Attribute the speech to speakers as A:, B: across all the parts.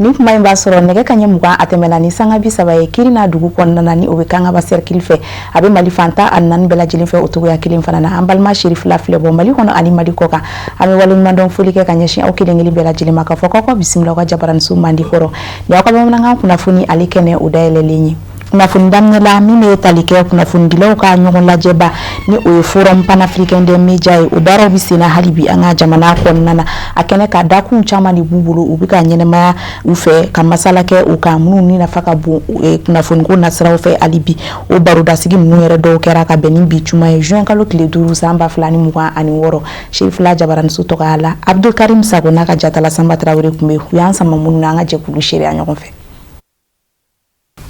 A: Nin kuma in b'a sɔrɔ nɛgɛ ka ɲɛ 20 a tɛmɛna ni sanga 30 ye Kirina dugu kɔnɔna na, ni o bɛ Kangaba cercle fɛ, a bɛ Mali fan 14 bɛɛ lajɛlen fɛ. O cogoya kelen fana na, an balima Serifila filɛ bɔ Mali kɔnɔ ani Mali kɔ kan, an bɛ waleɲumandɔn foli kɛ ka ɲɛsin aw kelen kelen bɛɛ lajɛlen ma, k'a fɔ k'aw ka bisimila aw ka jabaraniso mandi kɔrɔ. Ni aw ka bamanankan kunnafoni ale kɛnɛ o dayɛlɛlen ye, kunnafoni daminɛ la, min bɛ tali kɛ kunnafonidilaw ka ɲɔgɔn lajɛba, ni o ye Forum panafricain des médias ye, o baaraw bɛ senna hali bi an ka jamana kɔnɔna na. A kɛnɛ ka dakun caman de b'u bolo, u bɛ ka ɲɛnɛmaya u fɛ ka masala kɛ u kan, minnu ni nafa ka bon kunnafoniko nasiraw fɛ. Hali bi, o barodasigi ninnu yɛrɛ dɔw kɛra ka bɛn ni bi juma ye, juin kalo tile 5, san 2026. Serifila jabaraniso tɔgɔya la, Abdulkarim Sago n'a ka jatala Sanba Tarawele tun bɛ u y'an sama minnu na, an ka jɛkulu seereya ɲɔgɔn fɛ.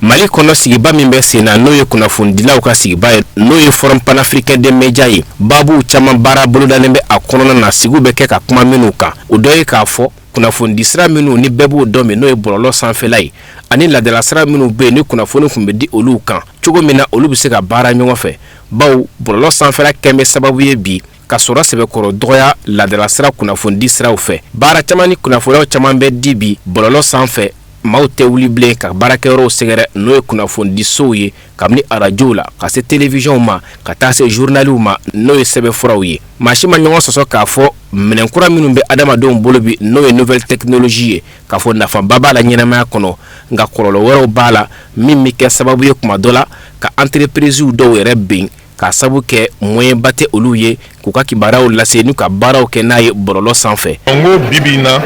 B: Mali kɔnɔ, sigiba min bɛ sen na, n'o ye kunnafonidilaw ka sigiba ye, n'o ye Forum panafricain des médias ye, baabuw caman baara bolodalen bɛ a kɔnɔna na. Sigiw bɛ kɛ ka kuma minnu kan, o dɔ ye k'a fɔ kunnafonidi sira minnu ni bɛɛ b'o dɔn min, n'o ye bɔlɔlɔ sanfɛla ye, ani laadala sira minnu bɛ yen ni kunnafoni tun bɛ di olu kan cogo min na, olu bɛ se ka baara ɲɔgɔn fɛ, bawo bɔlɔlɔ sanfɛla kɛn bɛ sababu ye bi ka sɔrɔ sɛbɛkɔrɔ dɔgɔya laadala sira kunnafonidi siraw fɛ. Baara caman ni kunnafoniyaw caman bɛ di bi bɔlɔlɔ sanfɛ. Maaw tɛ wuli bilen ka baarakɛyɔrɔw sɛgɛrɛ, n'o ye kunnafonidisow ye, kabini arajow la ka se télévisionw ma, ka taa se journaliw ma, n'o ye sɛbɛnfuraw ye. Maa si ma ɲɔgɔn sɔsɔ k'a fɔ minɛnkura minnu bɛ adamadenw bolo bi, n'o ye nouvelle technologie ye, k'a fɔ nafaba b'a la ɲɛnamaya kɔnɔ, nka kɔlɔlɔ wɛrɛw b'a la min bɛ kɛ sababu ye kuma dɔ la ka entreprise dɔw yɛrɛ bin, k'a sabu kɛ moyen ba tɛ olu ye k'u ka kibaruyaw lase n'u ka baaraw kɛ n'a ye bɔlɔlɔ sanfɛ.
C: N ko bi bi in na,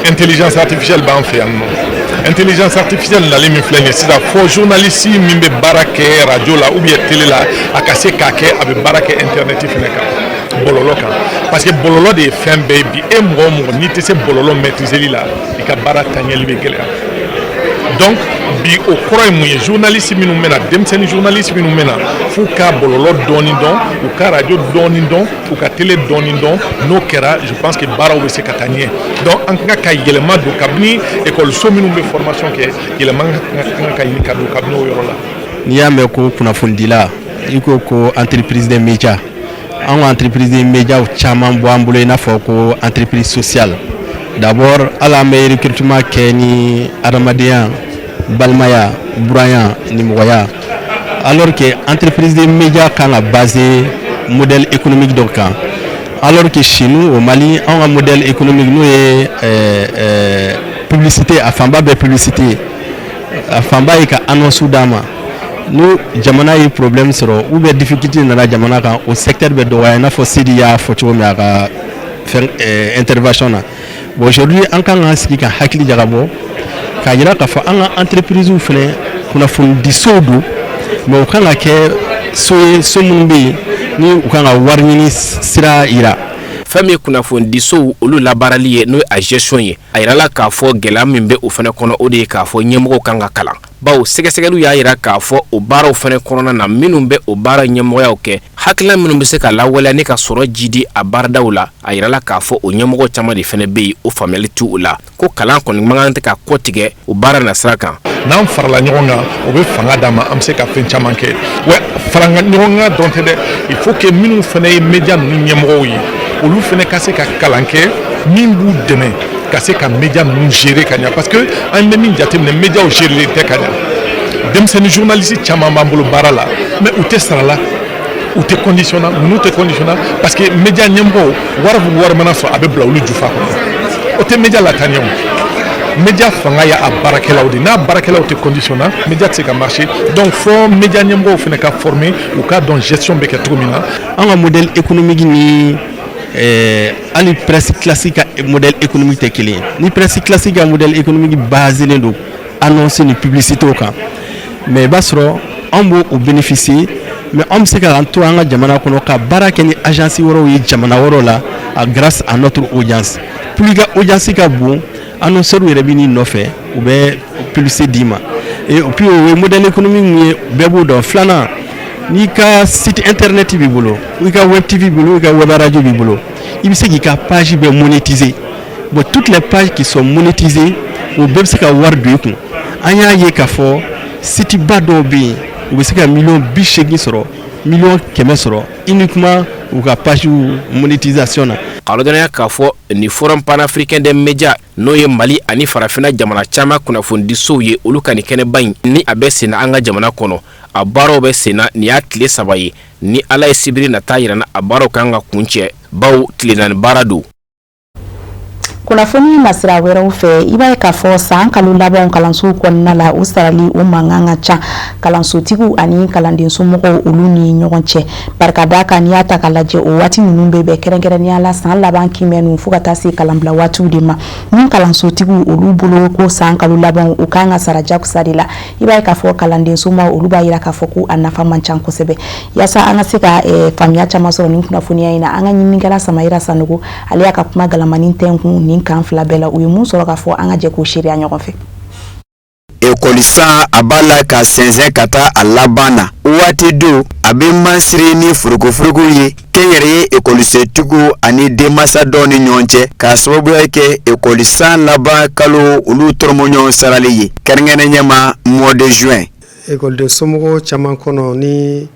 C: intelligence artificielle b'an fɛ yan nɔ. Intelligence artificielle nali min filɛ nin ye sisan, fo journaliste min bɛ baara kɛ radio la ou bien télé la, a ka se k'a kɛ a bɛ baara kɛ internet fɛnɛ kan, bɔlɔlɔ kan, parce que bɔlɔlɔ de ye fɛn bɛɛ ye bi. E mɔgɔ o mɔgɔ n'i tɛ se bɔlɔlɔ maîtriser la, i ka baara taaɲɛli bɛ gɛlɛya. Donc bi, o kɔrɔ ye mun ye? Journaliste minnu bɛ na, denmisɛnnin journaliste minnu bɛ na, f'u ka bɔlɔlɔ dɔɔni dɔn, u ka radio dɔɔni dɔn, u ka télé dɔɔni dɔn. N'o kɛra, je pense que baaraw bɛ se ka taa ɲɛ. Donc an kan ka yɛlɛma don kabini ekɔliso minnu bɛ formation kɛ, yɛlɛma kan ka ɲini ka don kabini o yɔrɔ la.
D: N'i y'a mɛn ko kunnafonidila, i ko ko entreprise des médias. An ka entreprise des médias caman bɔ an bolo, i n'a fɔ ko entreprise sociale. D'abord, hali an bɛ recrutement kɛ ni adamadenya, balimaya, buranya ni mɔgɔya, alors que entreprise des médias kan ka baser modèle économique dɔ kan, alors que chez nous au Mali, an ka modèle économique, n'o ye publicité, a fanba bɛɛ publicité, a fanba ye ka annonce d'a ma. N'o jamana ye problème sɔrɔ ou bien difficulté nana jamana kan, o secteur bɛ dɔgɔya, i n'a fɔ Sidi y'a fɔ cogo min a ka fɛn intervention na. Bon, aujourd'hui, an kan k'an sigi ka hakili jagabɔ k'a jira k'a fɔ an ka entreprise fɛnɛ kunnafonidisow don, mais u kan ka kɛ so ye, so minnu bɛ yen ni u kan ka wari ɲini sira yira.
B: Fɛn min ye kunnafonidisow olu labaarali ye, n'o ye a gestion ye, a yirala k'a fɔ gɛlɛya min bɛ o fana kɔnɔ, o de ye k'a fɔ ɲɛmɔgɔw kan ka kalan, bawo sɛgɛsɛgɛliw y'a yira k'a fɔ o baaraw fana kɔnɔna na, minnu bɛ o baara ɲɛmɔgɔyaw kɛ, hakilina minnu bɛ se ka lawaleya ni ka sɔrɔ jidi a baaradaw la, a yirala k'a fɔ o ɲɛmɔgɔ caman de fana bɛ yen, o faamuyali t'u la ko kalan kɔni man kan tɛ ka kɔ tigɛ o baara nasira kan.
C: N'an farala ɲɔgɔn kan, o bɛ fanga d'an ma, an bɛ se ka fɛn caman kɛ. Wa fara ɲɔgɔn kan dɔrɔn tɛ dɛ, il faut que minnu fana ye média ninnu ɲɛmɔgɔw ye, olu fana ka se ka kalan kɛ min b'u dɛmɛ ka se ka média ninnu gérer ka ɲɛ, parce que an bɛ min jateminɛ, médiaw gérer tɛ ka ɲɛ. Denmisɛnnin journaliste caman b'an bolo baara la, mais u tɛ sara la, u tɛ condition na. Ninnu tɛ condition na parce que média ɲɛmɔgɔw, wari wari mana sɔrɔ, a bɛ bila olu jufa kɔnɔ. O tɛ média lataa ɲɛ. O média fanga y'a baarakɛlaw de, n'a baarakɛlaw tɛ condition na, média tɛ se ka marcher. Donc fo média ɲɛmɔgɔw fana ka former, u k'a dɔn gestion bɛ kɛ cogo min na.
D: An ka modèle économique ni hali presse classique ka modèle économique tɛ kelen ye. Ni presse classique ka modèle économique basé don annonce ni publicité kan, mais i b'a sɔrɔ anw b'o o bénéficier, mais anw bɛ se k'an to an ka jamana kɔnɔ ka baara kɛ ni agence wɛrɛw ye jamana wɛrɛw la grâce à notre audience. Plus i ka audience ka bon, annonceur yɛrɛ bɛ n'i nɔfɛ, u bɛ publicité d'i ma. Et puis o ye modèle économique min ye, bɛɛ b'o dɔn. Filanan, n'i ka site internet b'i bolo, i ka web TV b'i bolo, i ka web radio b'i bolo, i bɛ se k'i ka page bɛɛ monétiser. Bon, toutes les pages qui sont monétisées, o bɛɛ bɛ se ka wari don i kun. An y'a ye k'a fɔ site ba dɔw bɛ yen, u bɛ se ka miliyɔn 80 sɔrɔ, miliyɔn 100 sɔrɔ uniquement u ka page monétisation na.
B: K'a ladɔnniya k'a fɔ nin Forum panafricain des médias, n'o ye Mali ani farafinna jamana caman kunnafonidisow ye, olu ka nin kɛnɛba in ni a bɛ senna an ka jamana kɔnɔ, a baaraw bɛ senna. Nin y'a tile 3 ye. Ni Ala ye sibiri nata yira, a baaraw kan ka kun cɛ, baw tile 4 baara don.
A: Kunnafoni nasira wɛrɛw fɛ, i b'a ye k'a fɔ san kalo laban kalansow kɔnɔna la, u sarali o mankan ka ca kalansotigiw ani kalanden somɔgɔw olu ni ɲɔgɔn cɛ. Barika da kan, n'i y'a ta ka lajɛ, o waati ninnu bɛ bɛn kɛrɛnkɛrɛnnenya la san laban kimɛnu fo ka taa se kalanbila waatiw de ma. Ni kalansotigiw olu bolo ko san kalo laban u kan ka sara jakusa de la, i b'a ye k'a fɔ kalanden somaw olu b'a yira k'a fɔ ko a nafa man ca kosɛbɛ. Yaasa an ka se ka faamuya caman sɔrɔ nin kunnafoniya in na, an ka ɲininikɛla Samayira Sanogo, ale y'a ka kuma galamani tɛnkun nin kan fila bɛɛ la. U ye mun sɔrɔ k'a fɔ, an ka jɛ k'o seereya ɲɔgɔn fɛ.
E: Ekɔli san a b'a la ka sɛnsɛn ka taa a laban na. Waati don a bɛ masiri ni furukufuruku ye kɛnyɛrɛye ekɔlisotigiw ani denmansa dɔw ni ɲɔgɔn cɛ, k'a sababuya kɛ ekɔli san laban kalo olu tɔrɔmɔɲɔgɔn sarali ye, kɛrɛnkɛrɛnnenya ma mois de juin.
F: Ekɔliden somɔgɔw caman kɔnɔ, ni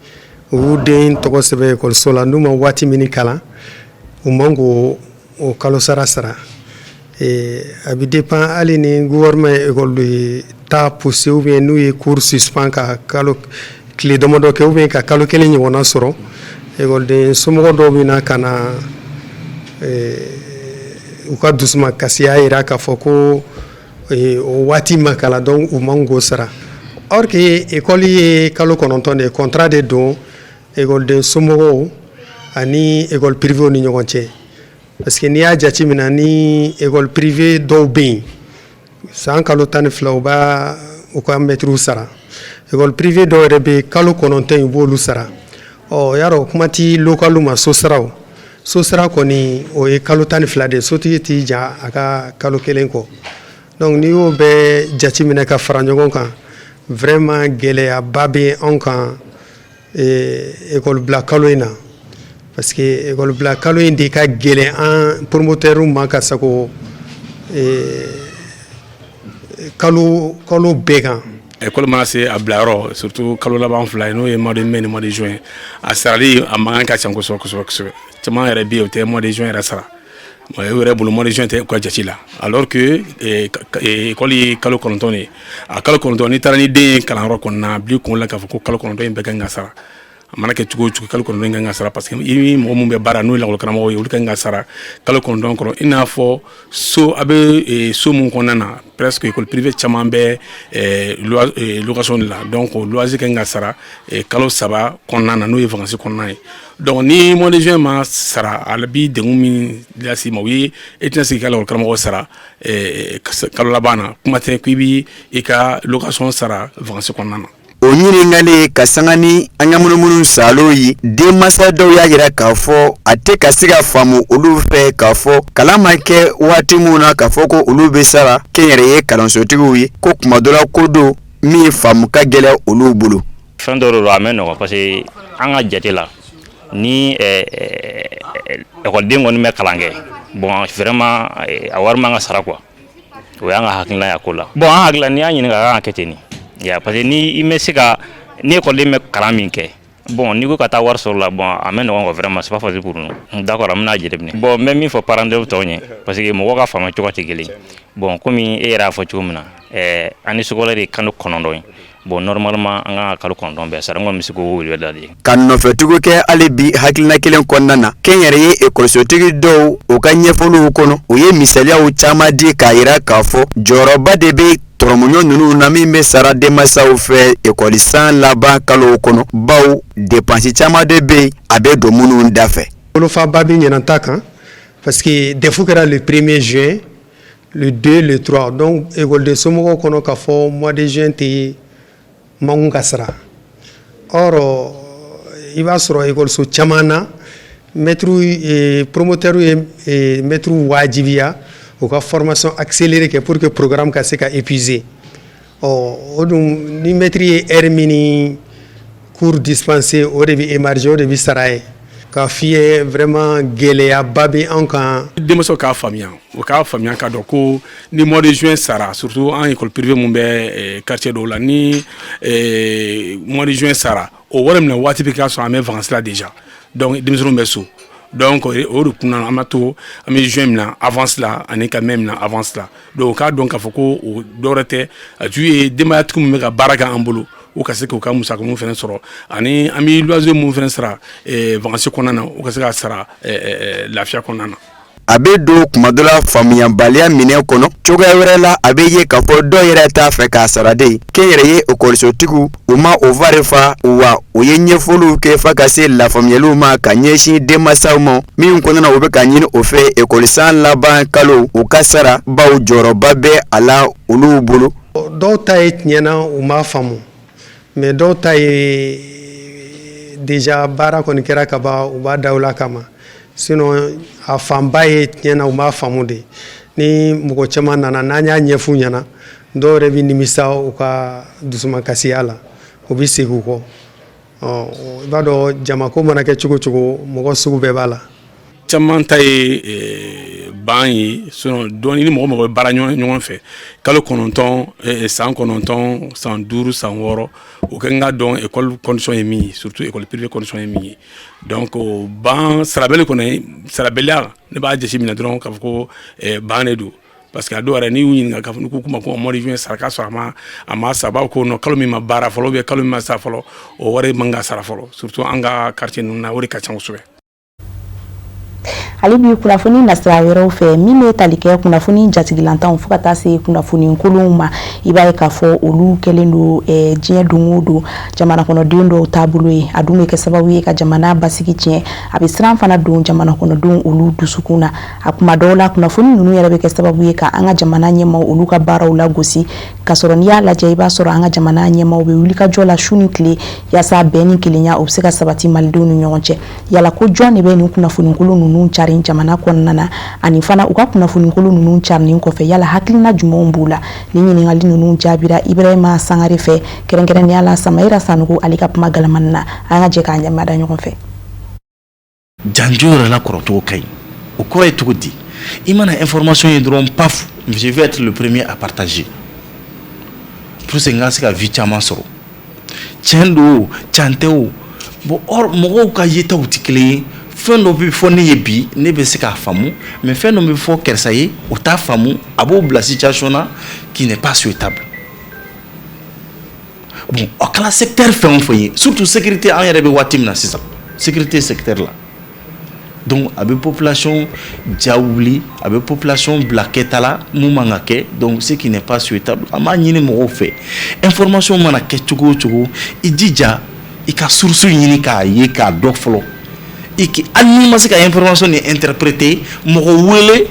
F: u y'u den tɔgɔ sɛbɛn ekɔliso la, n'u ma waati min kalan, u man k'o o kalo sara sara. A bɛ dépend, hali ni gouvernement ye école ta poussé ou bien n'u ye cours suspend ka kalo tile damadɔ kɛ ou bien ka kalo kelen ɲɔgɔnna sɔrɔ, ekɔliden somɔgɔ dɔw bɛ na ka na u ka dusuma kasiya yira k'a fɔ ko o waati ma kalan, donc u man k'o sara. Or que école ye kalo 9 de ye, contrat de don ekɔliden somɔgɔw ani école privée ni ɲɔgɔn cɛ. Parce que n'i y'a jateminɛ, ni école privée dɔw bɛ yen, san kalo 12 u b'a u ka mɛtiriw sara. École privée dɔw yɛrɛ bɛ yen, kalo 9 u b'olu sara. Ɔ y'a dɔn, kuma ti local ma. So saraw, so sara kɔni, o ye kalo 12 de ye, sotigi t'i ja a ka kalo kelen kɔ. Donc n'i y'o bɛɛ jateminɛ ka fara ɲɔgɔn kan, vraiment gɛlɛyaba bɛ anw kan école bila kalo in na, parce que école bila kalo in de ka gɛlɛn an promoteur ma ka sago kalo kalo bɛɛ kan.
G: École mana se a bilayɔrɔ, surtout kalo laban fila ye, n'o ye mois de mai ni mois de juin, a sarali a mankan ka ca kosɛbɛ kosɛbɛ kosɛbɛ. Caman yɛrɛ bɛ yen, o tɛ mois de juin yɛrɛ sara u yɛrɛ bolo, mois de juin tɛ u ka jate la, alors que école ye kalo 9 de ye. A kalo 9, n'i taara ni den ye kalanyɔrɔ kɔnɔna, a bil'i kun la k'a fɔ ko kalo 9 in bɛɛ kan ka sara. A mana kɛ cogo o cogo, kalo 9 kan ka sara, parce que i mɔgɔ min bɛ baara, n'o ye lakɔlikaramɔgɔ ye, olu kan ka sara kalo 9 kɔnɔ. I n'a fɔ so, a bɛ so mun kɔnɔna na, presque école privée caman bɛ location de la, donc loyer kan ka sara kalo 3 kɔnɔna na, n'o ye vacances kɔnɔna ye. Donc ni mois de juin ma sara, a bi degun min lase i ma, o ye e tɛna se k'i ka lakɔlikaramɔgɔ sara kalo laban na, kuma tɛ k'i bi i ka location sara vacances kɔnɔna na.
E: O ɲininkalen ka sanga ni an ka munumunu salo ye, denmansa dɔw y'a jira k'a fɔ a tɛ ka se ka faamu olu fɛ k'a fɔ kalan ma kɛ waati min na, k'a fɔ ko olu bɛ sara kɛnyɛrɛye kalansotigiw ye, ko kuma dɔ la ko don min faamu ka gɛlɛn olu bolo.
H: Fɛn dɔ don, a mɛ nɔgɔ, parce que an ka jate la, ni ekɔliden kɔni bɛ kalan kɛ, bon, vraiment a wari man ka sara quoi. O y'an ka hakilina ye a ko la. Bon, an hakilila, n'i y'a ɲininka, a kan ka kɛ ten de ya, parce que ni i bɛ se ka, ni ekɔliden bɛ kalan min kɛ, bon, n'i ko ka taa wari sɔrɔ la, bon, a mɛ nɔgɔn quoi. Vraiment, c'est pas facile pour nous. D'accord, an bɛna jateminɛ. Bon, n bɛ min fɔ parents d'élèves tɔw ɲɛ, parce que mɔgɔw ka faamuya cogo tɛ kelen. Bon, komi e yɛrɛ y'a fɔ cogo min na, année scolaire ye kalo 9 ye. Bon, normalement an kan ka kalo 9 bɛɛ sara. N kɔni bɛ se k'o wele da de.
E: Ka nɔfɛtugu kɛ hali bi hakilina kelen kɔnɔna na, kɛnyɛrɛye ekɔlisotigi dɔw, u ka ɲɛfɔliw kɔnɔ, u ye misaliyaw caman di k'a jira k'a fɔ jɔyɔrɔba de bɛ tɔrɔmɔɲɔ ninnu na min bɛ sara denmansaw fɛ ekɔli san laban kalow kɔnɔ, bawo dépense caman de bɛ yen a bɛ don minnu da fɛ.
F: Bolofaba bɛ ɲinan ta kan, parce que DEF kɛra le 1er juin, le 2, le 3. Donc ekɔliden somɔgɔw kɔnɔ k'a fɔ mois de juin tɛ man ka sara. Or i b'a sɔrɔ ekɔliso caman na, maître, promoteur ye maître wajibiya u ka formation accélérée kɛ pour que programme ka se ka épuiser. Ɔ o dun, ni maître ye heure min cours dispensé, o de bɛ émarger, o de bɛ sara ye. K'a f'i ye, vraiment gɛlɛyaba bɛ anw kan.
G: Denmansaw k'a faamuya, u k'a faamuya k'a dɔn ko ni mois de juin sara, surtout an école privée mun bɛ quartier dɔw la, ni mois de juin sara, o wari minɛ waati bɛ k'a sɔrɔ an bɛ vacances la déjà. Donc denmisɛnninw bɛ so. Donc o de kunna an b'a to an bɛ juin minɛ avance la ani ka mai minɛ avance la. Donc o k'a dɔn k'a fɔ ko o dɔwɛrɛ tɛ, a ju ye denbayatigi min bɛ ka baara kɛ an bolo, u ka se k'u ka musaka mun fana sɔrɔ, ani an bɛ loyer mun fana sara vacances kɔnɔna na, u ka se ka sara lafiya kɔnɔna na.
E: A bɛ don kuma dɔ la faamuyabaliya minɛ kɔnɔ cogoya wɛrɛ la, a bɛ ye k'a fɔ dɔw yɛrɛ t'a fɛ k'a sara de. Kɛnyɛrɛye ekɔlisotigiw, u ma o fari fa wa, u ye ɲɛfɔliw kɛ fo ka se lafaamuyaliw ma ka ɲɛsin denmansaw ma min kɔnɔna u bɛ ka ɲini o fɛ ekɔli san laban kalo u ka sara, baw jɔyɔrɔba bɛ a la olu bolo.
F: Dɔw ta ye tiɲɛ na u m'a faamu, mais dɔw ta ye déjà baara kɔni kɛra ka ban, u b'a da la kama. Sinon a fanba ye tiɲɛ na u m'a faamu de. Ni mɔgɔ caman nana n'an y'a ɲɛf'u ɲɛna, dɔw yɛrɛ bɛ nimisa u ka dusumakasiya la, u bɛ segin u kɔ. I b'a dɔn, jamako mana kɛ cogo cogo, mɔgɔ sugu bɛɛ b'a la.
G: Caman ta ye ban ye, sinon dɔɔni ni mɔgɔ mɔgɔ bɛ baara ɲɔgɔn fɛ kalo 9, san 9, san 5, san 6, o kɛ n ka dɔn école condition ye min ye, surtout école privée condition ye min ye. Donc ban sarabali kɔni, sarabaliya, ne b'a jate minɛ dɔrɔn k'a fɔ ko ban de don, parce que a dɔw yɛrɛ, n'i y'u ɲininka k'a fɔ k'u ma ko mois de juin sara, k'a sɔrɔ a ma sa, b'a ko non, kalo min ma baara fɔlɔ ou bien kalo min ma sa fɔlɔ, o wari man ka sara fɔlɔ. Surtout an ka quartier ninnu na, o de ka ca kosɛbɛ.
A: Hali bi, kunnafoni nasira wɛrɛw fɛ min bɛ tali kɛ kunnafoni jatigilantanw fo ka taa se kunnafoni kolonw ma, i b'a ye k'a fɔ olu kɛlen don diɲɛ don o don jamana kɔnɔden dɔw taabolo ye. A dun bɛ kɛ sababu ye ka jamana basigi tiɲɛ, a bɛ siran fana don jamana kɔnɔdenw olu dusukun na. A kuma dɔw la, kunnafoni ninnu yɛrɛ bɛ kɛ sababu ye ka an ka jamana ɲɛmaw olu ka baaraw lagosi, k'a sɔrɔ n'i y'a lajɛ, i b'a sɔrɔ an ka jamana ɲɛmaw bɛ wulikajɔ la su ni tile yaasa bɛn ni kelenya o bɛ se ka sabati malidenw ni ɲɔgɔn cɛ. Yala ko jɔn de bɛ nin kunnafoni kolon ninnu cari jamana kɔnɔna na, ani fana u ka kunnafoni kolon ninnu carinin kɔfɛ, yala hakilina jumɛnw b'u la? Ni ɲininkali ninnu jaabira Ibrahima Sangare fɛ, kɛrɛnkɛrɛnnenya la Samayira Sanogo ale ka kuma galamani na. An ka jɛ k'an ɲɛmada ɲɔgɔn fɛ.
I: Janjo yɛrɛ la kɔrɔcogo ka ɲi. O kɔrɔ ye cogo di? I mana information ye dɔrɔn, paf, je vais être le premier à partager pour que n ka se ka vues caman sɔrɔ. Tiɲɛ don, tiɲɛ tɛ o, bon, or mɔgɔw ka yetaw tɛ kelen ye. Fɛn dɔ bɛ fɔ ne ye bi, ne bɛ se k'a faamu, mais fɛn dɔ bɛ fɔ karisa ye, o t'a faamu, a b'o bila situation na qui n'est pas souhaitable. Bon, a kɛra secteur fɛn o fɛn ye, surtout sécurité, an yɛrɛ bɛ waati min na sisan, sécurité secteur la. Donc a bɛ population ja wuli, a bɛ population bila kɛta la mun man ka kɛ. Donc ce qui n'est pas souhaitable, an b'a ɲini mɔgɔw fɛ, information mana kɛ cogo o cogo, i jija i ka source ɲini k'a ye, k'a dɔn fɔlɔ. I ki hali n'i ma se ka information nin interpréter, mɔgɔ wele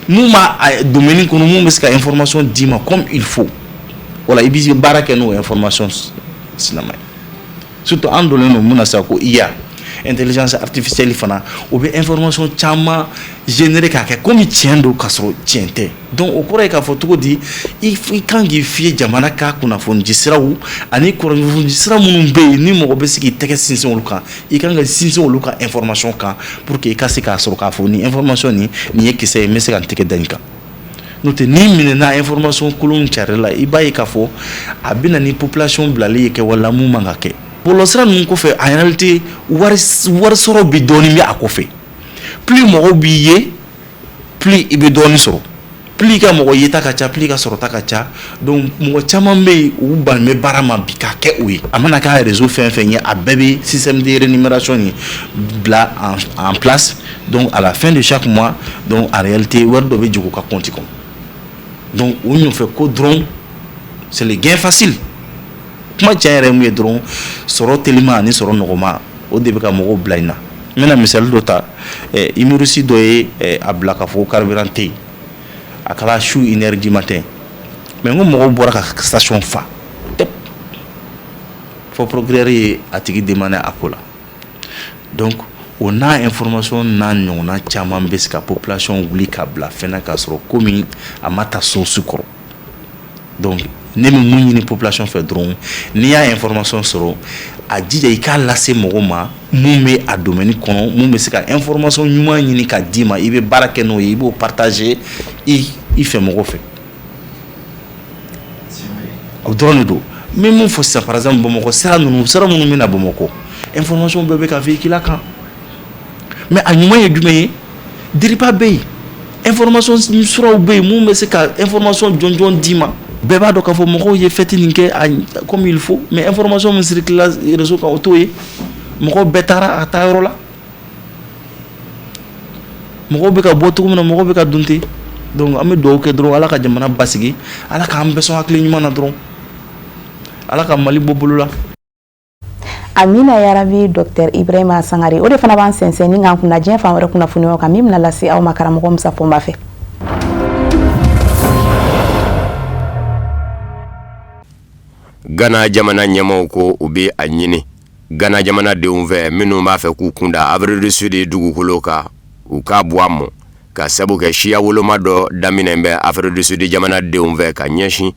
I: mun b'a domaine kɔnɔ, mun bɛ se ka information d'i ma comme il faut. Wala i b'i baara kɛ n'o information sinama ye. Surtout an donnen don mun na sisan, ko IA, intelligence artificielle fana, o bɛ information caman générer k'a kɛ komi tiɲɛ don, k'a sɔrɔ tiɲɛ tɛ. Donc o kɔrɔ ye k'a fɔ cogo di? I kan k'i fiyɛ jamana ka kunnafoni siraw ani kunnafoni sira minnu bɛ yen ni mɔgɔ bɛ se k'i tɛgɛ sinsin olu kan, i kan ka sinsin olu ka information kan pour que i ka se k'a sɔrɔ k'a fɔ nin information nin ye kisɛ ye, n bɛ se ka n tɛgɛ da nin kan. N'o tɛ, n'i minɛna information kolon cari la, i b'a ye k'a fɔ a bɛ na ni population bilali ye kɛwale la mun man ka kɛ. Bɔlɔlɔsira ninnu kɔfɛ, en réalité wari sɔrɔ bi dɔɔnin bɛ a kɔfɛ. Plus mɔgɔw b'i ye, plus i bɛ dɔɔnin sɔrɔ, plus i ka mɔgɔ yeta ka ca, plus i ka sɔrɔta ka ca. Donc mɔgɔ caman bɛ yen, u bannen bɛ baara ma bi k'a kɛ o ye. A mana k'a réseau fɛn fɛn ye, a bɛɛ bɛ système de rémunération ye bila en place. Donc à la fin de chaque mois, donc en réalité wari dɔ bɛ jigin u ka compte kɔnɔ. Donc o ɲɔfɛ ko dɔrɔn, c'est le gain facile. Kuma tiɲɛ yɛrɛ mun ye dɔrɔn, sɔrɔ telima ani sɔrɔ nɔgɔma, o de bɛ ka mɔgɔw bila in na. N bɛna misali dɔ ta. Humoriste dɔ ye a bila k'a fɔ ko carburant tɛ yen, a kɛra su 1h du matin, mais n ko mɔgɔw bɔra ka station fa tɛp, fo procureur ye a tigi demandé a ko la. Donc o n'a information n'a ɲɔgɔnna caman bɛ se ka population wuli ka bila fɛn na k'a sɔrɔ komi a ma ta source kɔrɔ. Donc ne bɛ mun ɲini population fɛ dɔrɔn? N'i y'a information sɔrɔ, a jija i k'a lase mɔgɔ ma mun bɛ a domaine kɔnɔ, mun bɛ se ka information ɲuman ɲini ka d'i ma, i bɛ baara kɛ n'o ye, i b'o partager i fɛ mɔgɔ fɛ. O dɔrɔn de don. N bɛ mun fɔ sisan? Par exemple, Bamakɔ sira ninnu, sira minnu bɛ na Bamakɔ, information bɛɛ bɛ ka véhiculer a kan. Mais a ɲuman ye jumɛn ye? DIRPA bɛ yen, information siraw bɛ yen mun bɛ se ka information jɔnjɔn d'i ma. Bɛɛ b'a dɔn k'a fɔ mɔgɔw ye fête nin kɛ comme il faut, mais information min circule réseau kan, o t'o ye. Mɔgɔw bɛɛ taara a taa yɔrɔ la, mɔgɔw bɛ ka bɔ cogo min na, mɔgɔw bɛ ka dun ten. Donc an bɛ dugawu kɛ dɔrɔn, Ala ka jamana basigi, Ala k'an bɛɛ sɔn hakili ɲuman na dɔrɔn, Ala ka Mali bɔ bolo la.
A: Amina yarabi. Docteur Ibrahima Sangare, o de fana b'an sɛnsɛn ni k'an kunna diɲɛ fan wɛrɛ kunnafoniyaw kan min bɛna lase aw ma karamɔgɔ Musa Fɔnba fɛ.
B: Gana jamana ɲɛmaaw ko u bɛ a ɲini Gana jamanadenw fɛ minnu b'a fɛ k'u kunda Afrique du Sud dugukolo kan, u k'a bɔ a mɔ, ka sabu kɛ siya woloma dɔ daminɛ bɛ Afrique du Sud jamanadenw fɛ ka ɲɛsin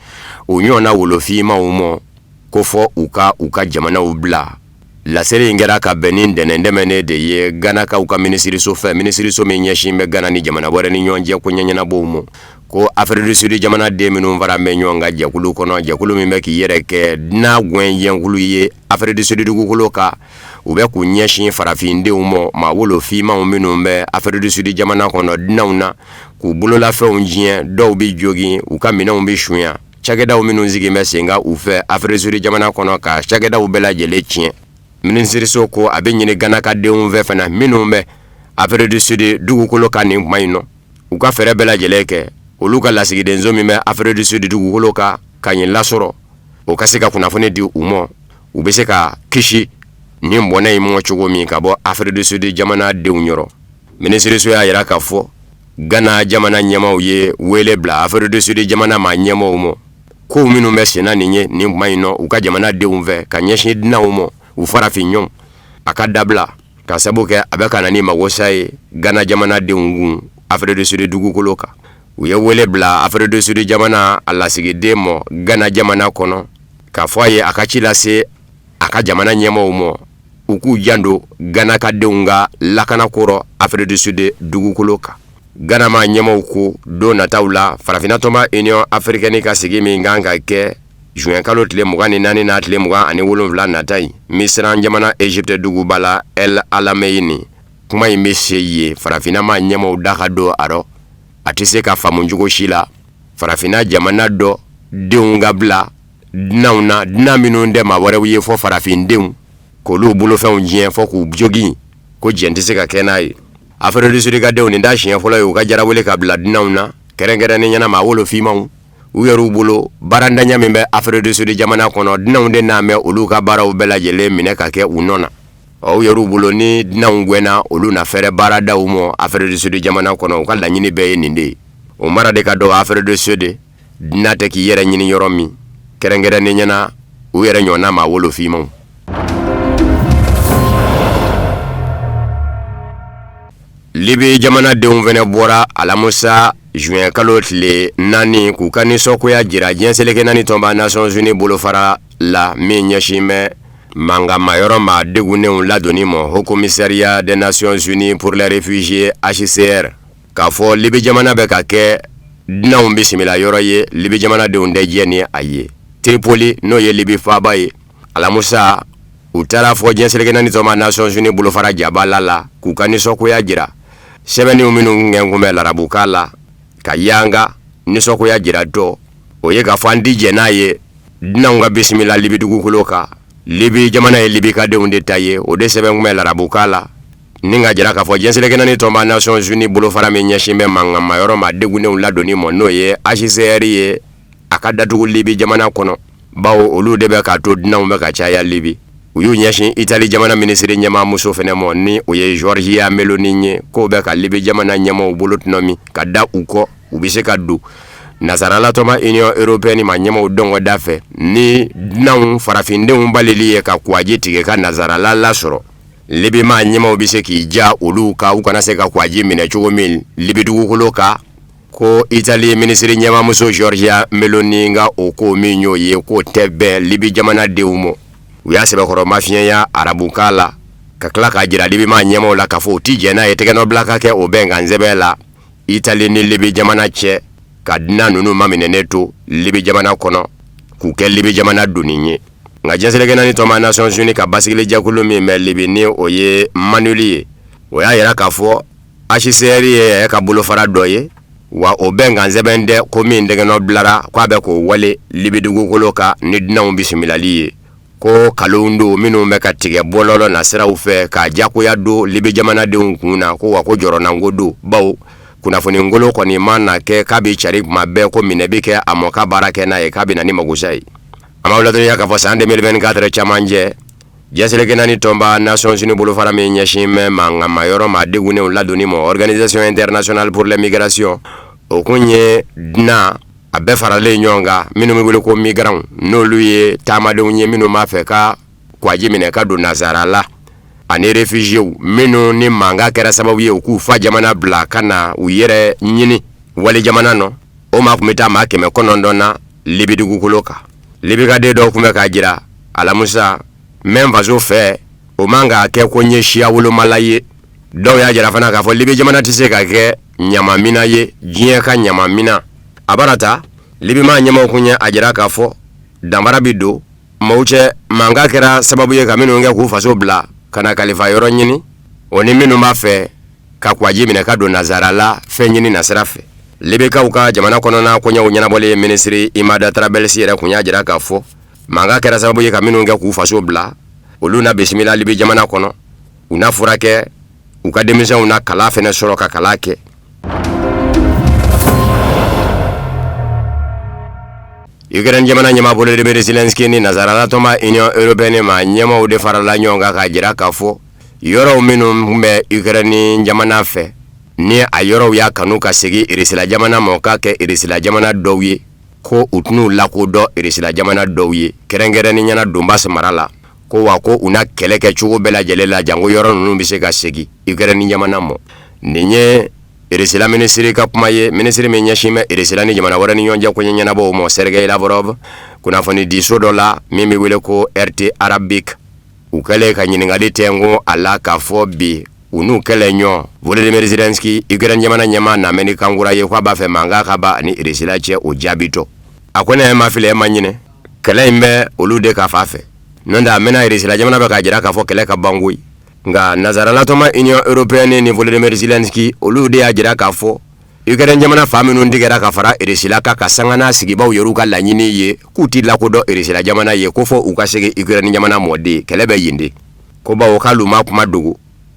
B: u ɲɔgɔnna wolofinmaw mɔ, ko fɔ u ka u ka jamanaw bila. Laseli in kɛra ka bɛn ni ntɛnɛn tɛmɛnen de ye Ganakaw ka minisiriso fɛ, minisiriso min ɲɛsin bɛ Gana ni jamana wɛrɛ ni ɲɔgɔn cɛ ko ɲɛɲɛnabɔw ma, ko Afrique du Sud jamanaden minnu fara bɛ ɲɔgɔn kan jɛkulu kɔnɔ, jɛkulu min bɛ k'i yɛrɛ kɛ dunan gɛn jɛkulu ye Afrique du Sud dugukolo kan, u bɛ k'u ɲɛsin farafindenw ma, maa wolofinmaw minnu bɛ Afrique du Sud jamana kɔnɔ dunanw na, k'u bololafɛnw tiɲɛ, dɔw bɛ jogin, u ka minɛnw bɛ sunya, cakɛdaw minnu sigi bɛ sen kan u fɛ Afrique du Sud jamana kɔnɔ, ka cakɛdaw bɛɛ lajɛlen tiɲɛ. Minisiriso ko a bɛ ɲini Ganakadenw fɛ fana minnu bɛ Afrique du Sud dugukolo kan nin kuma in nɔ, u ka fɛɛrɛ bɛɛ lajɛlen kɛ olu ka lasigidenso min bɛ Afrique du Sud dugukolo kan ka ɲi lasɔrɔ, o ka se ka kunnafoni di u ma, u bɛ se ka kisi nin bɔnɛ in mɔ cogo min ka bɔ Afrique du Sud jamana denw yɔrɔ. Minisiriso y'a jira k'a fɔ Gana jamana ɲɛmaaw ye wele bila Afrique du Sud jamana maa ɲɛmaaw ma, ko minnu bɛ senna nin ye nin kuma in nɔ u ka jamana denw fɛ ka ɲɛsin dunanw ma, u farafinɲɔgɔn, a ka dabila, ka sabu kɛ a bɛ ka na ni magosa ye Gana jamanadenw kun Afrique du Sud dugukolo kan. U ye wele bila Afrique du Sud jamana a lasigiden ma Gana jamana kɔnɔ, k'a fɔ a ye a ka ci lase a ka jamana ɲɛmaaw ma, u k'u janto Ganakadenw ka lakanako rɔ Afrique du Sud dugukolo kan. Gana maa ɲɛmaaw ko don nataw la, farafinna tɔnba Union africaine ka sigi min kan ka kɛ juin kalo tile 24 n'a tile 27 nata in Misira jamana Egypte duguba la El Alameyini, kuma in bɛ se yen farafinna maa ɲɛmaaw da ka don a rɔ. A tɛ se ka faamu cogo si la farafinna jamana dɔ denw ka bila dunanw na, dunan minnu tɛ maa wɛrɛw ye fɔ farafindenw, k'olu bolofɛnw tiɲɛ fɔ k'u jogin, ko jɛn tɛ se ka kɛ n'a ye. Afrique du Sud ka denw, nin t'a siɲɛ fɔlɔ ye u ka jarawele ka bila dunanw na, kɛrɛnkɛrɛnnenya na maa wolofinmaw. U yɛrɛw bolo, baarantanya min bɛ Afrique du Sud jamana kɔnɔ, dunanw de n'a mɛn olu ka baaraw bɛɛ lajɛlen minɛ ka kɛ u nɔ na. Ɔ u yɛrɛw bolo, ni dunanw gɛnna, olu na fɛrɛ baaradaw ma Afrique du Sud jamana kɔnɔ. U ka laɲini bɛɛ ye nin de ye. O mara de ka dɔgɔ Afrique du Sud, dunan tɛ k'i yɛrɛ ɲini yɔrɔ min, kɛrɛnkɛrɛnnenya na u yɛrɛ ɲɔgɔnna maa wolofinmaw. Libi jamanadenw fana bɔra alamusa juin kalo tile 4 k'u ka nisɔngoya jira diɲɛ seleke naani tɔnba Nations Unies bolofara la min ɲɛsin bɛ mankanma yɔrɔ maa degunnenw ladonni ma, Haut Commissariat des Nations Unies pour les réfugiés HCR, k'a fɔ Libi jamana bɛ ka kɛ dunanw bisimila yɔrɔ ye, Libi jamanadenw tɛ jɛn ni a ye. Tripoli, n'o ye Libi faaba ye, alamusa u taara fɔ diɲɛ seleke naani tɔnba Nations Unies bolofara jabala la k'u ka nisɔngoya jira. Sɛbɛnniw minnu kɛ kun bɛ larabukan la ka yanga nisɔngoya jira dɔ, o ye k'a fɔ an ti jɛn n'a ye dunanw ka bisimila Libi dugukolo kan, Libi jamana ye Libi ka denw de ta ye. O de sɛbɛn kun bɛ larabukan la ni ka jira k'a fɔ diɲɛ seleke naani tɔnba Nations Unies bolofara min ɲɛsin bɛ mankanma yɔrɔ maa degunnenw ladonni ma, n'o ye HCR ye, a ka datugu Libi jamana kɔnɔ, bawo olu de bɛ k'a to dunanw bɛ ka caya Libi. U y'u ɲɛsin Itali jamana minisiri ɲɛmaa muso fɛnɛ ma, ni o ye Giorgia Meloni ye, k'o bɛ ka Libi jamana ɲɛmaaw bolo tɔnɔmi ka da u kɔ, u bɛ se ka don nasarala tɔnba Union européenne maa ɲɛmaaw dɔngɔ da fɛ ni dunanw farafindenw balili ye ka kuwaji tigɛ ka nasarala lasɔrɔ. Libi maa ɲɛmaaw bɛ se k'i ja olu kan, u kana se ka kuwaji minɛ cogo min Libi dugukolo kan. Ko Itali minisiri ɲɛmaamuso Giorgia Meloni ka o ko min y'o ye, k'o tɛ bɛn Libi jamanadenw ma. U y'a sɛbɛkɔrɔ mafiɲɛya arabukan la ka tila k'a jira Libi maa ɲɛmaaw la k'a fɔ u ti jɛn n'a ye tɛgɛnɔbila ka kɛ o bɛnkan sɛbɛn la Itali ni Libi jamana cɛ, ka dunan ninnu maminɛnen to Libi jamana kɔnɔ k'u kɛ Libi jamana doni ye. Nka diɲɛ seleke naani tɔnba Nations Unies ka basigili jɛkulu min bɛ Libi, ni o ye MANUL ye, O y'a yira k'a fɔ HCR ye ka bolofara dɔ ye, wa o bɛnkan sɛbɛn tɛ ko min tɛgɛnɔ bilara k'a bɛ k'o wale Libi dugukolo kan ni dunanw bisimilali ye, ko kalonw don minnu bɛ ka tigɛ bɔlɔlɔ nasiraw fɛ k'a jagoya don Libi jamanadenw kun na, ko wa ko jɔrɔnanko don, bawo kunnafoni kolon kɔni ma na kɛ k'a bɛ cari kuma bɛɛ, ko minɛ bɛ kɛ a mɔ ka baara kɛ n'a ye, k'a bɛ na ni magosa ye. An b'aw ladɔnniya k'a fɔ san 2024 camancɛ, diɲɛ seleke naani tɔnba Nations Unies bolofara min ɲɛsin bɛ mankanma yɔrɔ maa degunnenw ladonni ma, Organisation internationale pour les migrations, o kun ye dunan a bɛɛ faralen ɲɔgɔn kan minnu bɛ wele ko migrants, n'olu ye taamadenw ye minnu b'a fɛ ka kwaji minɛ ka don nasara la, ani réfugiés minnu ni mankan kɛra sababu ye u k'u fa jamana bila ka na u yɛrɛ ɲini wali jamana nɔ. O maa tun bɛ taa maa 900 na Libi dugukolo kan. Libikaden dɔw tun bɛ k'a jira alamisa mɛn faso fɛ, o man k'a kɛ ko n ye siya wolomala ye. Dɔw y'a jira fana k'a fɔ Libi jamana tɛ se ka kɛ ɲamamina ye, diɲɛ ka ɲamamina. A bara ta Libi maa ɲɛmaaw kun ye a jira k'a fɔ danfara bɛ don maaw cɛ, mankan kɛra sababu ye ka minnu kɛ k'u faso bila ka na kalifa yɔrɔ ɲini, o ni minnu b'a fɛ ka kwaji minɛ ka don nasara la fɛn ɲini nasira fɛ. Libikaw ka jamana kɔnɔna koɲɛw ɲɛnabɔli minisiri Imada Tarabɛlisi yɛrɛ kun y'a jira k'a fɔ mankan kɛra sababu ye ka minnu kɛ k'u faso bila, olu na bisimila Libi jamana kɔnɔ, u na furakɛ, u ka denmisɛnw na kalan fɛnɛ sɔrɔ ka kalan kɛ. Ukraine jamana ɲɛmaa Volodymyr Zelensky ni nasarala tɔnba Union européenne maa ɲɛmaaw de farala ɲɔgɔn kan k'a jira k'a fɔ yɔrɔw minnu bɛ Ukraine jamana fɛ, ni a yɔrɔw y'a kanu ka segin Irisila jamana ma, k'a kɛ Irisila jamana dɔw ye, ko u tɛn'u lakodɔn Irisila jamana dɔw ye, kɛrɛnkɛrɛnnenya la Donbas mara la, ko wa ko u na kɛlɛ kɛ cogo bɛɛ lajɛlen la janko yɔrɔ ninnu bɛ se ka segin Ukraine jamana ma. Nin ye Irisila minisiri ka kuma ye, minisiri min ɲɛsin bɛ Irisila ni jamana wɛrɛ ni ɲɔgɔn cɛ koɲɛ ɲɛnabɔw ma, Sergei Lavrov, kunnafonidiso dɔ la min bɛ wele ko RT Arabique. U kɛlen ka ɲininkali tɛnko a la k'a fɔ bi u n'u kɛlɛ ɲɔgɔn Volodymyr Zelensky, Ukraine jamana ɲɛmaa namɛ ni kankura ye k'a b'a fɛ mankan ka ban ani Irisila cɛ, o jaabi tɔ a ko ne ma fili, ma ɲinɛ kɛlɛ in bɛ olu de ka fan fɛ, n'o tɛ a mɛnna Irisila jamana bɛ k'a jira k'a fɔ kɛlɛ ka ban koyi. Nka nansarala tɔnba Union européenne ni Volodymyr Zelensky, olu de y'a jira k'a fɔ Ukraine jamana fan minnu tigɛra ka fara Irisila kan ka sanga n'a sigibaw yɛrɛw ka laɲini ye, k'u tɛ lakodɔn Irisila jamana ye, ko fɔ u ka segin Ukraine jamana mɔ de. Kɛlɛ bɛ yen de, ko bawo k'alu ma kuma dogo,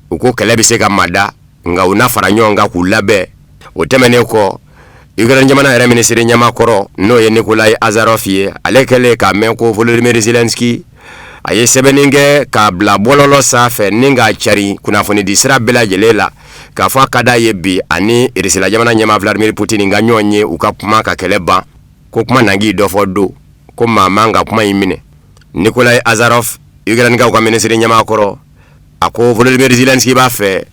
B: u ko kɛlɛ bɛ se ka mada, nka u na fara ɲɔgɔn kan k'u labɛn. O tɛmɛnen kɔ, Ukraine jamana yɛrɛ minisiri ɲɛmaa kɔrɔ, n'o ye Nikolai Azarov ye, ale kɛlen k'a mɛn ko Volodymyr Zelensky a ye sɛbɛnni kɛ k'a bila bɔlɔlɔ sanfɛ ni k'a cari kunnafonidi sira bɛɛ lajɛlen la k'a fɔ a ka d'a ye bi ani Irisila jamana ɲɛmaa Vladimir Poutine ka ɲɔgɔn ye, u ka kuma ka kɛlɛ ban, ko kuma nangi dɔ fɔ don, ko maa man ka kuma in minɛ. Nikolai Azarov, Ukrainekaw ka minisiri ɲɛmaa kɔrɔ, a ko Volodymyr Zelensky b'a fɛ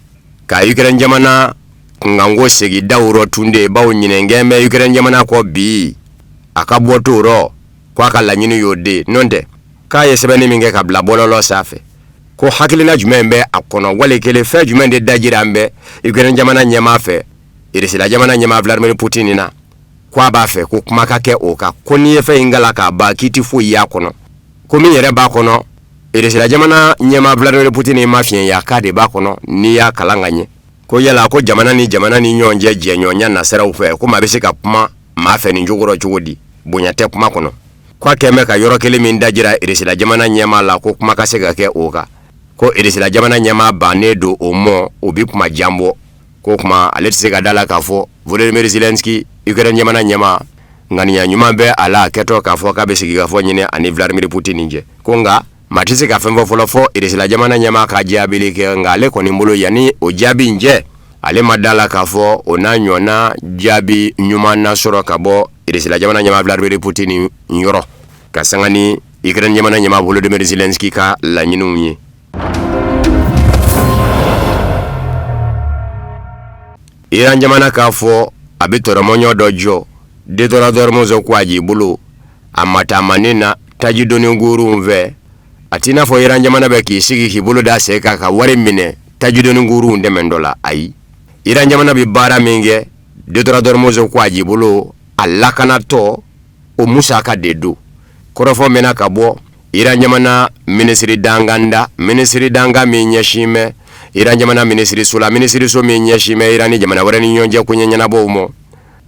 B: ka Ukraine jamana kunkanko segin daw rɔ tunde, bawo ɲinɛnkɛ bɛ Ukraine jamana kɔ bi a ka bɔ t'o rɔ, ko a ka laɲini y'o de, n'o tɛ k'a ye sɛbɛnni min kɛ ka bila bɔlɔlɔ sanfɛ, ko hakilina jumɛn bɛ a kɔnɔ, wali kelen fɛn jumɛn de dajira an bɛ Ukraine jamana ɲɛmaa fɛ Irisila jamana ɲɛmaa Vladimir Poutine na, ko a b'a fɛ ko kuma ka kɛ o kan, ko n'i ye fɛn in kalan k'a ban k'i ti foyi y'a kɔnɔ, ko min yɛrɛ b'a kɔnɔ Irisila jamana ɲɛmaa Vladimir Poutine ma fiɲɛya k'a de b'a kɔnɔ n'i y'a kalan ka ɲɛ, ko yala ko jamana ni jamana ni ɲɔgɔn cɛ jɛɲɔgɔnya nasiraw fɛ, ko maa bɛ se ka kuma maa fɛ nin cogo rɔ cogo di, bonya tɛ kuma kɔnɔ, k'a kɛn bɛ ka yɔrɔ kelen min dajira Irisila jamana ɲɛmaa la, ko kuma ka se ka kɛ o kan, ko Irisila jamana ɲɛmaa bannen don o mɔ, o bi kuma jan bɔ, ko kuma ale tɛ se ka da la k'a fɔ Volodymyr Zelensky Ukraine jamana ɲɛmaa ŋaniya ɲuman bɛ a la a kɛtɔ k'a fɔ k'a bɛ sigikafɔ ɲini ani Vladimir Poutine cɛ, ko nka maa tɛ se ka fɛn fɔ fɔlɔ fɔ Irisila jamana ɲɛmaa ka jaabili kɛ, nka ale kɔni bolo yanni o jaabi in cɛ, ale ma da la k'a fɔ o n'a ɲɔgɔnna jaabi ɲuman na sɔrɔ ka bɔ Irisila jamana ɲɛmaa Vladimir Poutine yɔrɔ ka sanga ni Ukraine jamana ɲɛmaa Volodymyr Zelensky ka laɲiniw ye. Iran jamana k'a fɔ a bɛ tɔrɔmɔɲɔ dɔ jɔ détroit d'Ormuz kwaji bolo a mataamanin na taji doni kurun fɛ. A t'i n'a fɔ Iran jamana bɛ k'i sigi k'i bolo da sen kan ka wari minɛ taji doni kurun dɛmɛ dɔ la. Ayi, Iran jamana bɛ baara min kɛ détroit d'Ormuz kwaji bolo a lakanatɔ, o musaka de don. Kɔrɔfɔ mɛnna ka bɔ Iran jamana minisiri dankan da, minisiri dankan min ɲɛsin bɛ Iran jamana minisiriso la, minisiriso min ɲɛsin bɛ Iran ni jamana wɛrɛ ni ɲɔgɔn cɛ koɲɛ ɲɛnabɔw ma,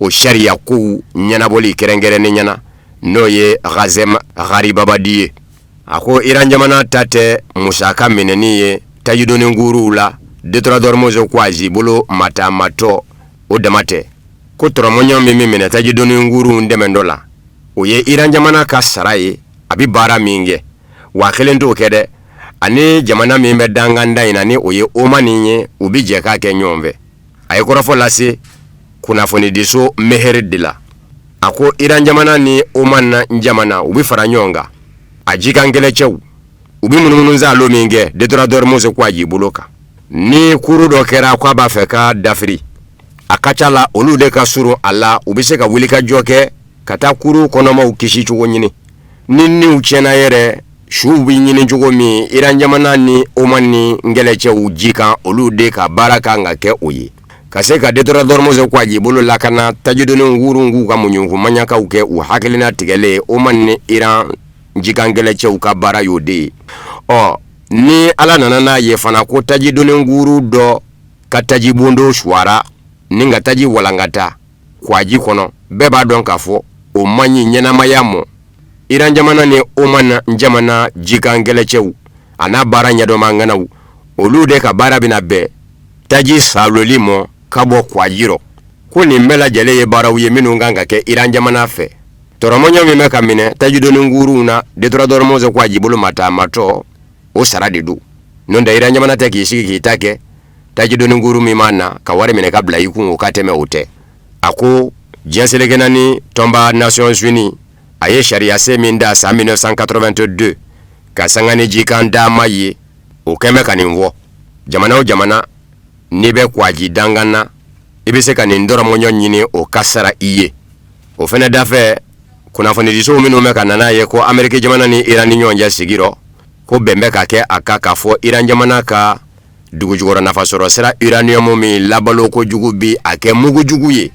B: o sariya kow ɲɛnabɔli kɛrɛnkɛrɛnnenya na, n'o ye Kazem Garibabadi ye. A ko Iran jamana ta tɛ musaka minɛni ye tajidoni kuruw la détroit d'Ormuz kwaji bolo mataamatɔ. O dama tɛ, ko tɔrɔmɔɲɔ min bɛ minɛ tajidoni kuruw dɛmɛ dɔ la, o ye Iran jamana ka sara ye a bɛ baara min kɛ, wa a kelen t'o kɛ dɛ, ani jamana min bɛ danganda in na, ni o ye Omani ye, u bɛ jɛ k'a kɛ ɲɔgɔn fɛ. A ye kɔrɔfɔ lase kunnafonidiso Mehr de la. A ko Iran jamana ni Oman jamana, u bɛ fara ɲɔgɔn kan a jikan kɛlɛcɛw, u bɛ munumunusaalo min kɛ détroit d'Ormuz kwaji bolo kan. Ni kuru dɔ kɛra k'a b'a fɛ ka dafiri, a ka ca la olu de ka surun a la, u bɛ se ka wulikajɔ kɛ ka taa kuru kɔnɔmaw kisi cogo ɲini. Ni niw tiɲɛna yɛrɛ, suw bɛ ɲini cogo min, Iran jamana ni Oman ni kɛlɛcɛw ji kan, olu de ka baara kan ka kɛ o ye, ka se ka détroit d'Ormuz kwaji bolo lakana, tajidoni kurun k'u ka muɲuku maɲakaw kɛ u hakilina tigɛlen. Oman ni Iran jikan kɛlɛcɛw ka baara y'o de ye. Ɔ ni Ala nana n'a ye fana ko tajidoni kuru dɔ ka tajibondo suwara ni ka taji walankata kwaji kɔnɔ, bɛɛ b'a dɔn k'a fɔ o man ɲi ɲɛnamaya mɔ. Iran jamana ni Oman jamana jikan kɛlɛcɛw a n'a baara ɲɛdɔnma ŋanaw, olu de ka baara bɛna bɛn taji saaloli mɔ ka bɔ kwaji rɔ. Ko nin bɛɛ lajɛlen ye baaraw ye minnu kan ka kɛ Iran jamana fɛ. Tɔrɔmɔɲɔ min bɛ ka minɛ tajidoni kuruw na détroit d'Ormuz kwaji bolo mataamatɔ, o sara de don. N'o tɛ, Iran jamana tɛ k'i sigi k'i ta kɛ tajidoni kuru min ma na ka wari minɛ ka bila i kun, o ka tɛmɛ o tɛ. A ko diɲɛ seleke naani tɔnba Nations Unies a ye sariyasen min da san 1982 ka sanga ni jikan dama ye, o kɛn bɛ ka nin fɔ: jamana o jamana n'i bɛ kwaji dankan na, i bɛ se ka nin dɔrɔmɔɲɔ ɲini, o ka sara i ye. O fɛnɛ dafɛ, kunnafonidisow minnu bɛ ka na n'a ye ko Ameriki jamana ni Iran ni ɲɔgɔn cɛ sigi rɔ, ko bɛn bɛ ka kɛ a kan k'a fɔ Iran jamana ka dugujukɔrɔ nafasɔrɔ sira uranium min labalo kojugu bi a kɛ mugujugu ye,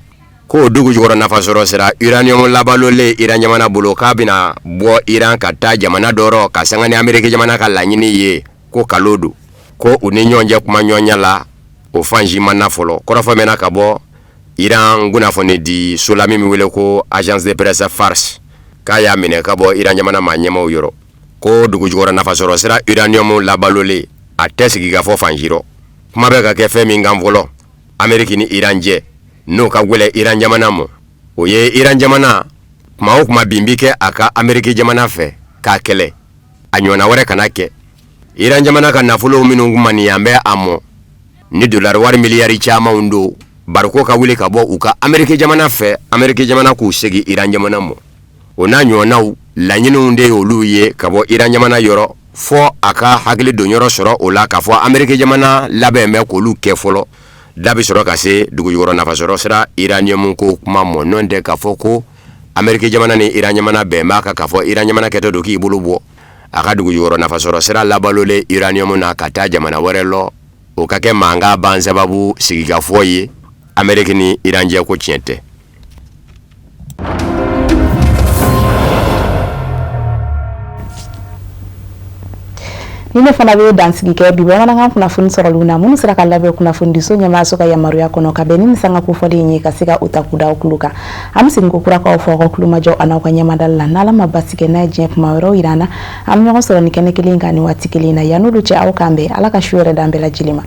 B: k'o dugujukɔrɔ nafasɔrɔ sira uranium labalolen Iran jamana bolo, k'a bɛna bɔ Iran ka taa jamana dɔ rɔ ka sanga ni Ameriki jamana ka laɲini ye, ko kalo don, ko u ni ɲɔgɔn cɛ kuma ɲɔgɔnya la, o fansi ma na fɔlɔ. Kɔrɔfɔ mɛnna ka bɔ Iran kunnafoni di so la min bɛ wele ko agence de presse Fars, k'a y'a minɛ ka bɔ Iran jamana maa ɲɛmaaw yɔrɔ, ko dugujukɔrɔ nafasɔrɔ sira uranium labalolen, a tɛ sigi ka fɔ fansi rɔ. Kuma bɛ ka kɛ fɛn min kan fɔlɔ Ameriki ni Iran cɛ, n'o ka gwɛlɛ Iran jamana ma, o ye Iran jamana kuma o kuma bin bi kɛ a ka Ameriki jamana fɛ k'a kɛlɛ, a ɲɔgɔnna wɛrɛ kana kɛ. Iran jamana ka nafolo minnu kumaniyan bɛ a mɔ ni dolari wari miliyari camanw don, bariko ka wuli ka bɔ u ka Ameriki jamana fɛ, Ameriki jamana k'u segin Iran jamana mɔ. O n'a ɲɔgɔnnaw laɲiniw de y'olu ye ka bɔ Iran jamana yɔrɔ, fɔ a ka hakili donyɔrɔ sɔrɔ o la k'a fɔ Ameriki jamana labɛn bɛ k'olu kɛ fɔlɔ, da bɛ sɔrɔ ka se dugujukɔrɔ nafasɔrɔ sira uranium ko kuma mɔ. N'o tɛ, k'a fɔ ko Ameriki jamana ni Iran jamana bɛn b'a kan k'a fɔ Iran jamana kɛtɔ don k'i bolo bɔ a ka dugujukɔrɔ nafasɔrɔ sira labalolen uranium na ka taa jamana wɛrɛ lɔ, o ka kɛ mankan ban sababu sigikafɔ ye Ameriki ni Iran cɛ, ko tiɲɛ tɛ.
A: Ni ne fana bɛ dansigi kɛ bi bamanankan kunnafoni sɔrɔliw na, minnu sera ka labɛn kunnafonidiso ɲɛmaaso ka yamaruya kɔnɔ ka bɛn ni sanga kofɔlen ye, ka se ka u ta k'u da aw tulo kan. An bɛ segin ko kura k'aw fɔ aw ka tulomajɔ an'aw ka ɲɛmadali la. N'Ala ma basi kɛ, n'a ye diɲɛ kuma wɛrɛw yira an na, an bɛ ɲɔgɔn sɔrɔ ni kɛnɛ kelen kan ni waati kelen na. Yan'olu cɛ, aw k'an bɛn. Ala ka su yɛrɛ d'an bɛɛ lajɛlen ma.